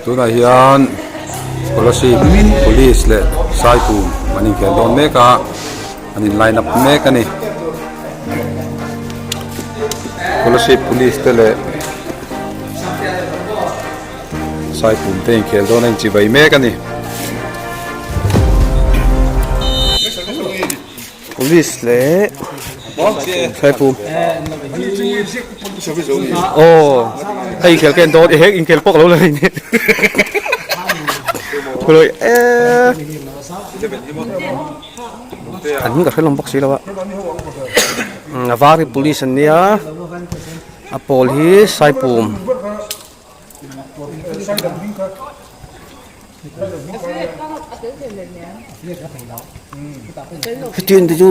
Tunah hian scholarship police leh saipum an inkhel dawn mek a an in line up mek a ni scholarship police te leh saipum te inkhel dawn a inchivai mek a ni. Police leh saipum aw hei inkhel ka en dawn eh inkhel pawh ka lo la nei nen khawlai eee an hming ka hre lawm bawk si lo a a var hi police an nia a pawl hi saipum. Hetiang te chu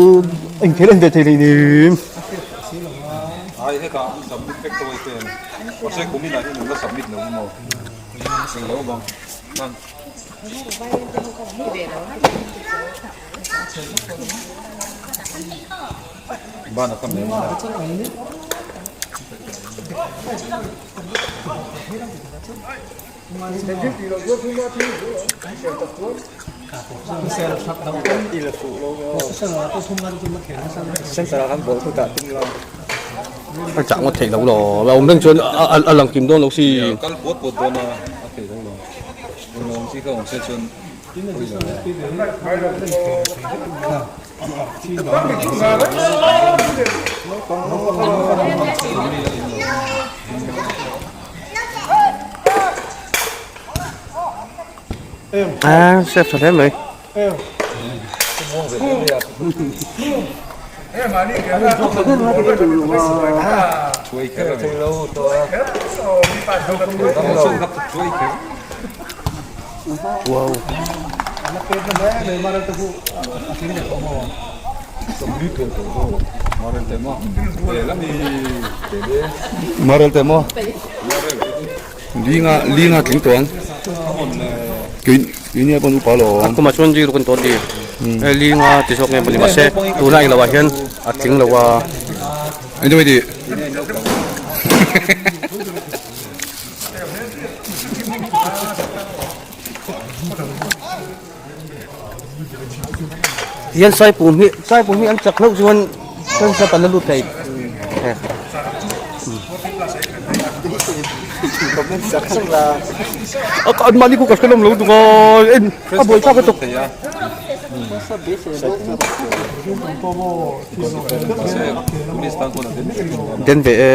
engthil en ve thei hleinem. A chah ngawt theih lo law a awm reng chuan a lang kim dawn lo si. A step tha hle mai. Wow. Marel te maw linga linga tling tawh ang keini keini ai pawn upa lo a kumah chuan zir kan tawh a ni hei linga ti zawk nge mawni mahse tuna englo ah hian a tling lo a. Engtin nge tih. Hian saipum hi saipum hi an chak hlauh chuan chuan step an la lut thei an mahni khu ka hre lawm lo duh a en a buai thlak lutuk. Den ve e.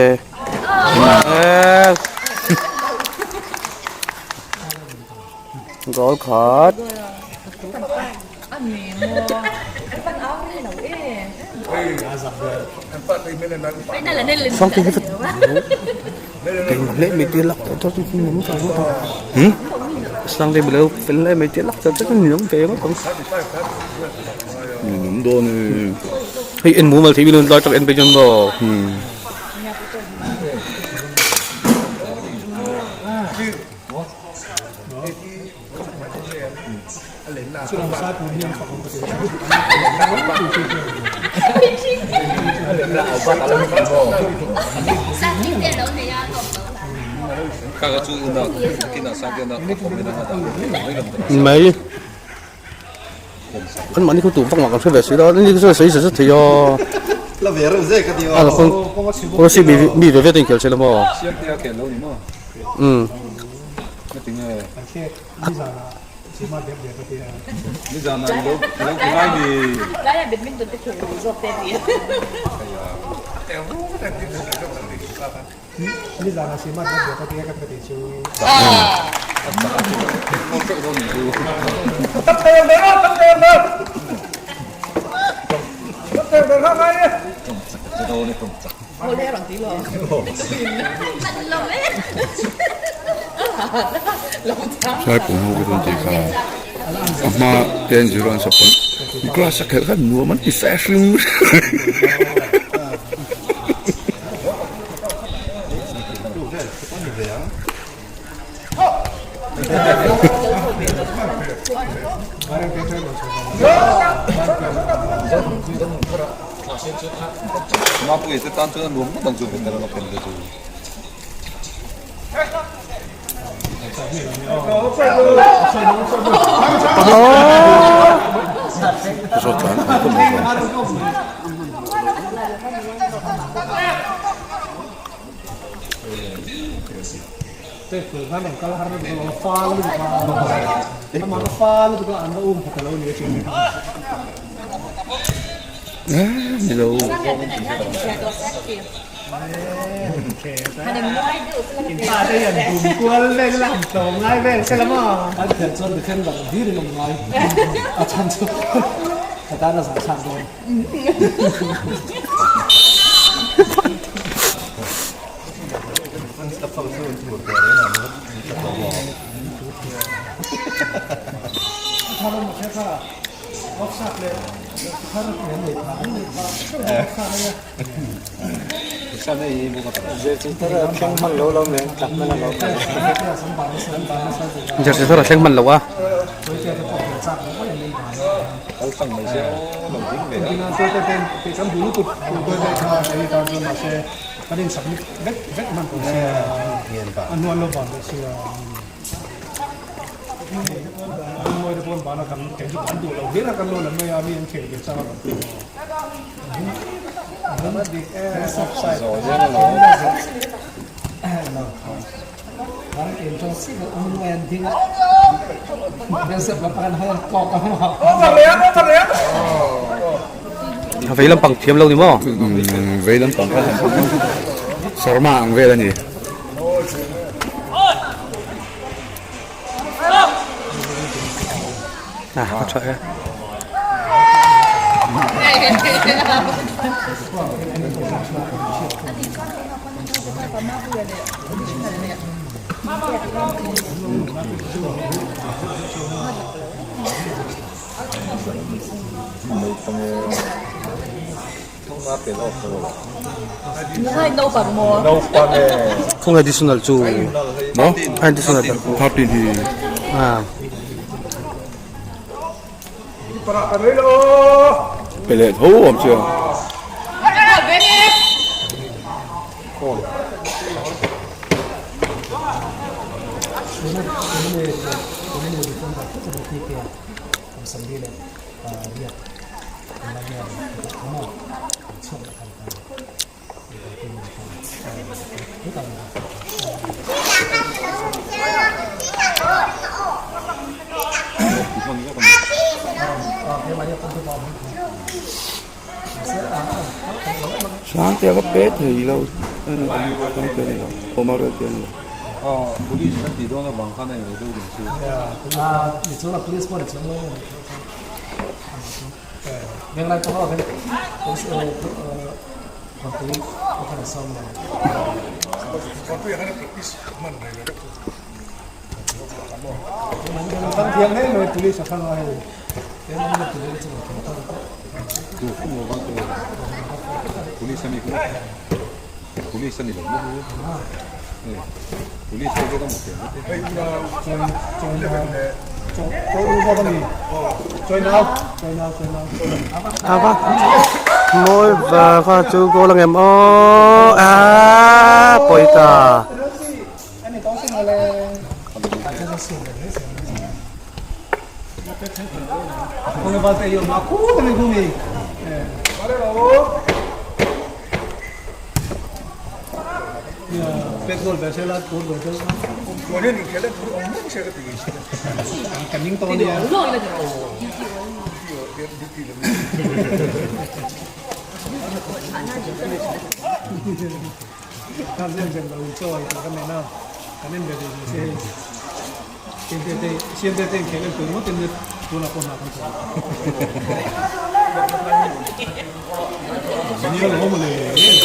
Goal khat. Sangte hi leh mai te lak tawh chu ni awm tak hmm Sangte bilo fel leh mai te lak tawh chu ni awm ve ngawt ang ni awm dawn e hei en mumal thei milon lai tak en phei chuan maw hmm. Mai an mahni khu tur vak mah kan hre ve si lo a ni chu sawi zet zet thei a a kawng si mi ve ve te inkhel se la maw umm. Saipum ho ka rawn tih kha a hma ten zir an sap pawn class a khelh khan nuam an ti fe hrim Jersey thar a thleng hman lo a. A vei lampang thiam lo ni maw? Vei lampang kha Sharma ang vel a ni. A a tha e. Khawnge additional chu Maw? Additional 13 hi. Ah. Pe leh tho awm chiang. Sangte a va pe thei lo Sangte a ni lo Omar a ti a ni lo. A va mawi va chu goal ang em aw aaa pawi ta.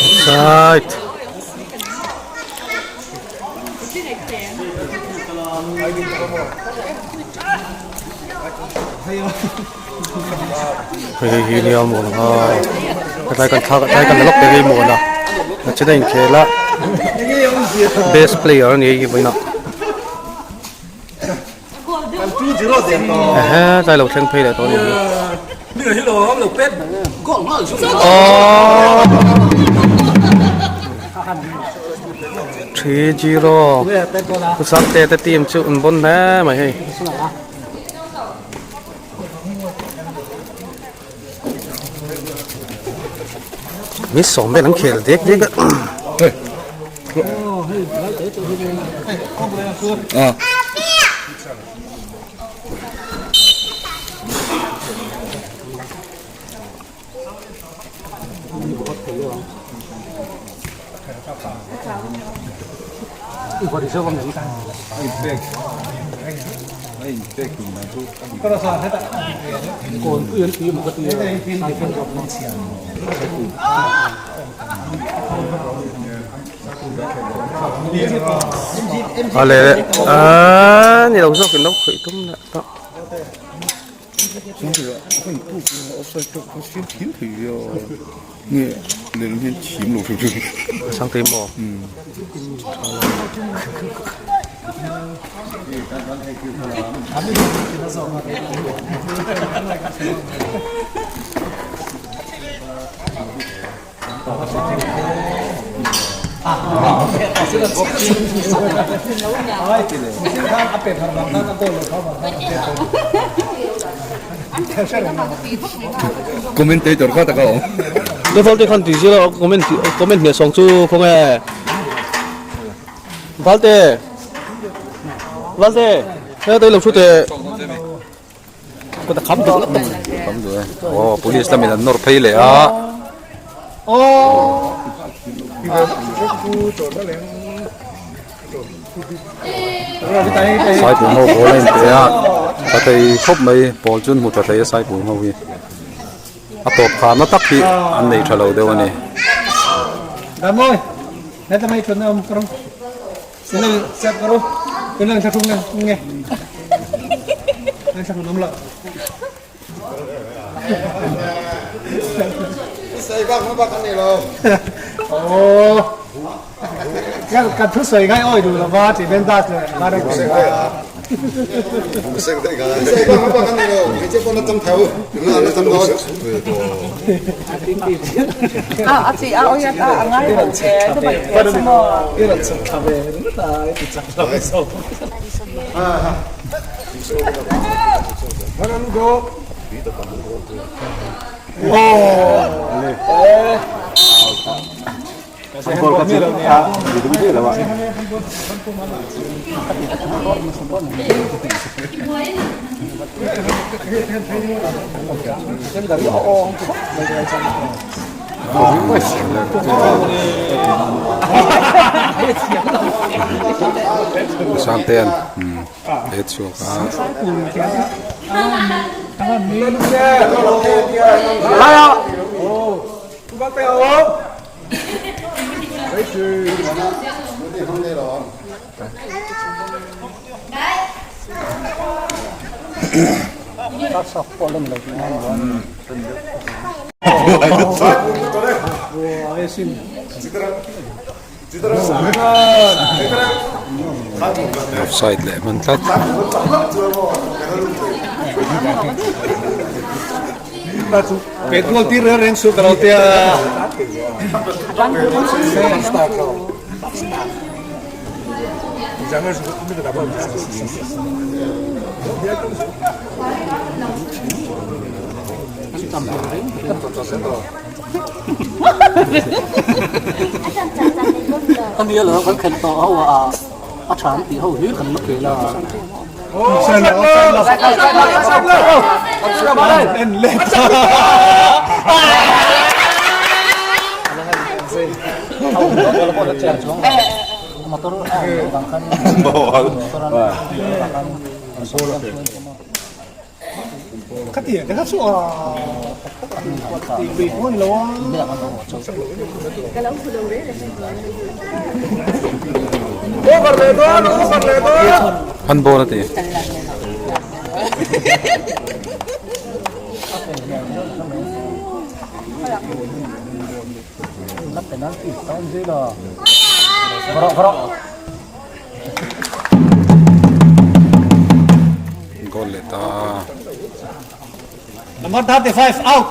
Offside. Hei hi nia mawn a hetlai kan thla tlai kan la lawk te hi mawn a a chena inkhel a best player a ni hei hi vawiinah ehe tlai lo thleng phei leh tawh a ni aww. 3-0 Sangte te team chu an bawn hle mai hei. Mi sawm vel an khel dek dek a. A le a ni lo zawk in lo khawih tum leh tawh. Sangtei maw? Commentator kha taka awm. Default te khan tih zir a comment comment hmeh sawng chu khaw nge Valte Valte heta i lo thu teh. Kut a kham duh lutuk. Kham duh e. Aw police lamin an nawr phei leh a. Saipum ho ball a inpe a, tha thei khawp mai ball chu an hmu tha thei a Saipum ho hi. A tawp kharna tak hi an nei tha lo deuh a ni. Sangtean he chhuak a. Offside leh hman tlat. Handball a ti. Goal leh ta. Number 35 out.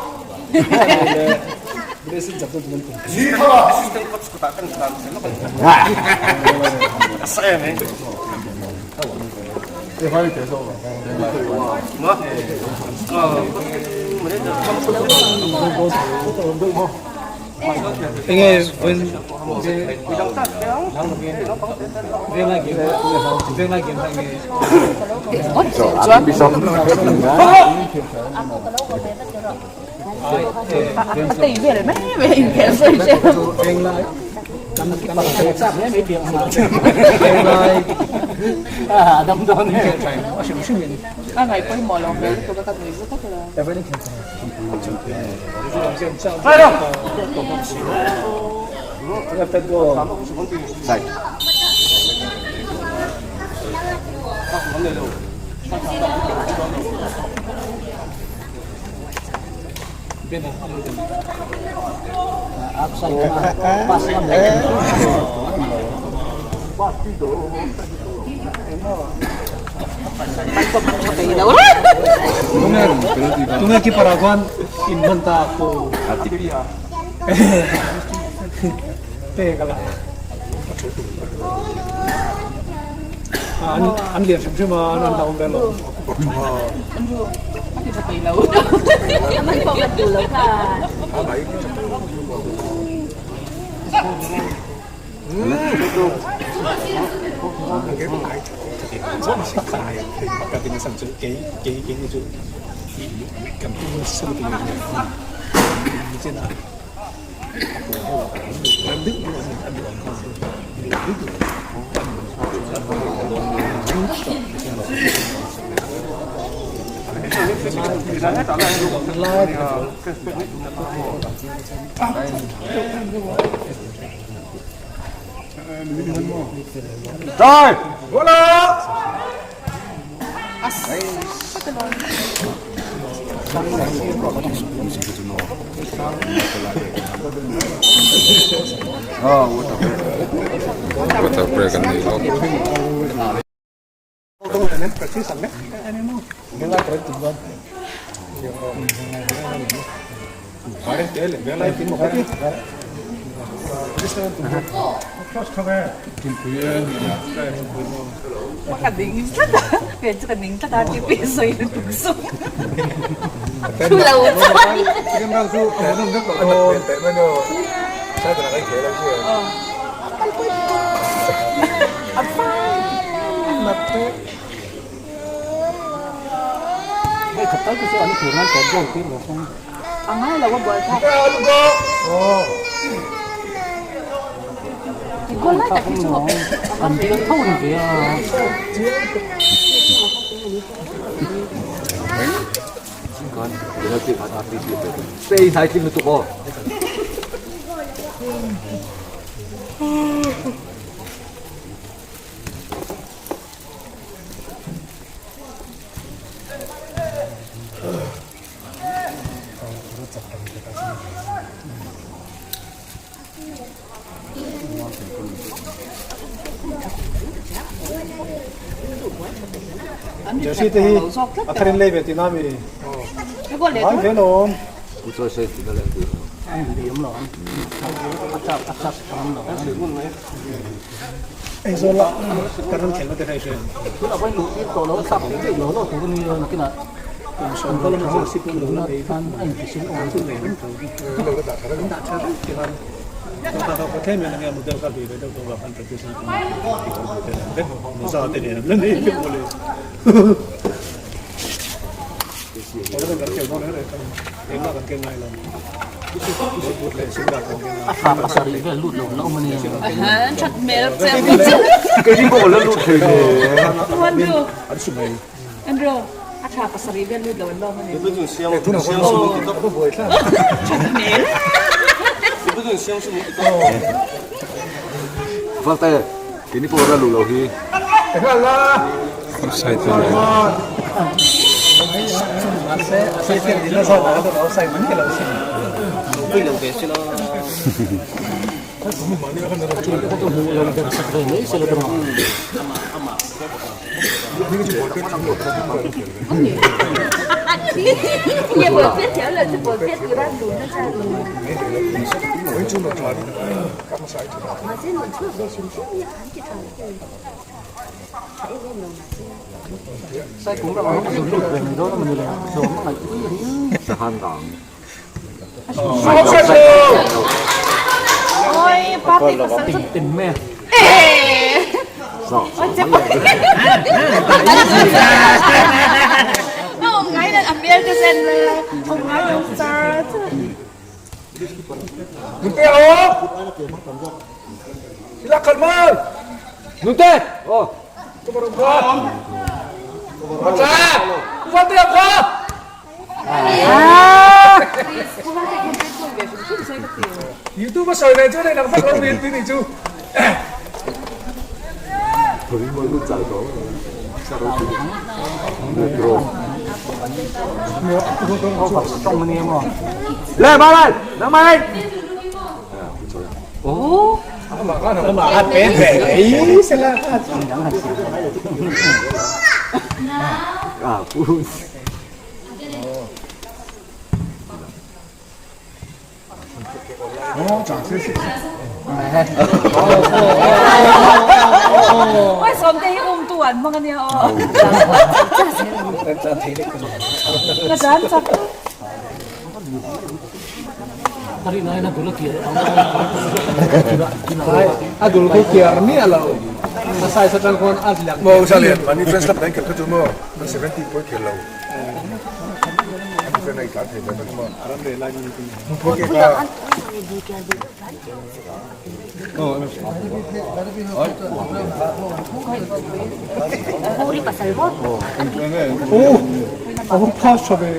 Tunge keeper ah khuan in hman ta ko te ka la an an lian hrim hrim a an an hlauhawm vel lo. Water break an nei lawk. Ka ding tlat a, kei chu ka ding tlat a tih pawh i sawi lutuk suh. Thu lo chuan. A ngai lo a buai thlak. Goal lai tak hi chu an bial tho ni ve a. Jersey te hi a tharin lei ve tihna mi vai ve lawm. Aizawl ah kan rawn khelh na te kha i hria em? Andrew, a tha pasarih vel lut lo an lawm a ni. Valte, keini pawh la luh loh hi. Offside a ni. YouTube a sawi ve chu nei nang vak lo min ti nih chu. Oi sawmte hi umtu an hmang ania aw. Ka zan chak. A dul khu kiar miah lo. A size atang khuan a liak. Maw Salian, mahni friends club an khelh kha chu maw an 70 pawh i khel lo. An friend a i tlan thei ve vek maw. Ok ka. Oh, a pass tha ve.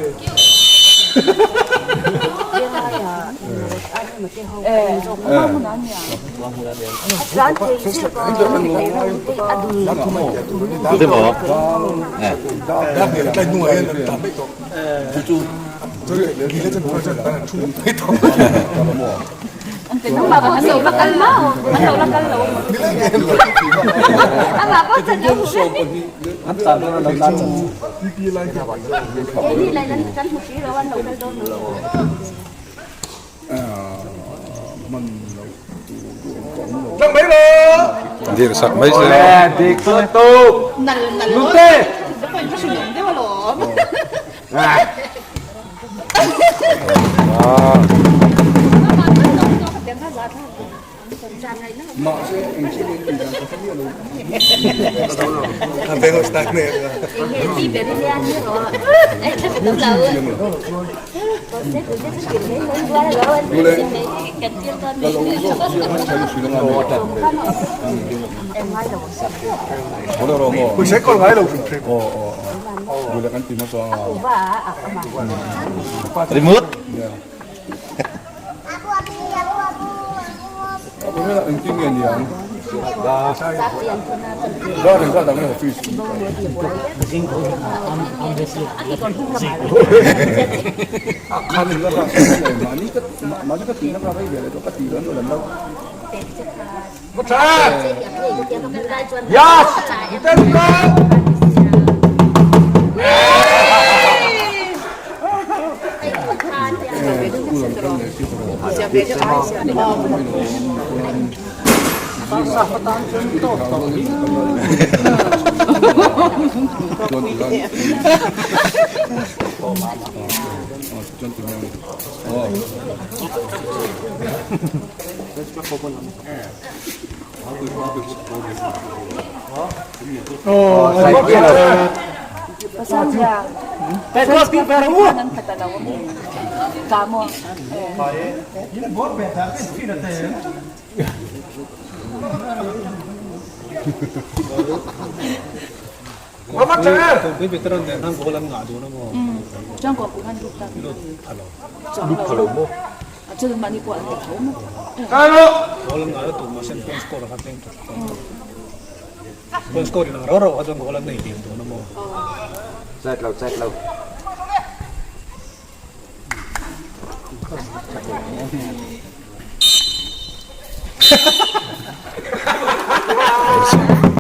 Dir sak mai se.